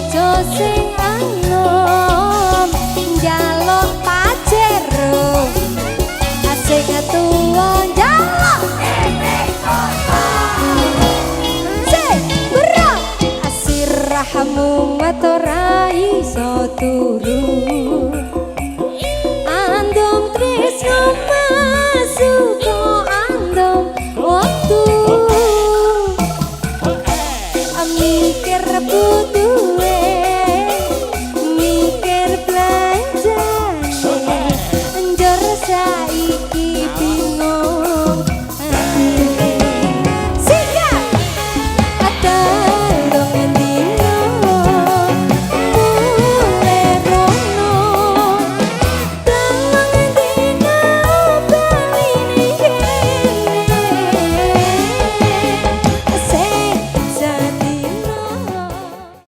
Bojo sing enom njaluk Pajero, sing tuwa njaluk. Sing berat, sirahmu ora iso turu.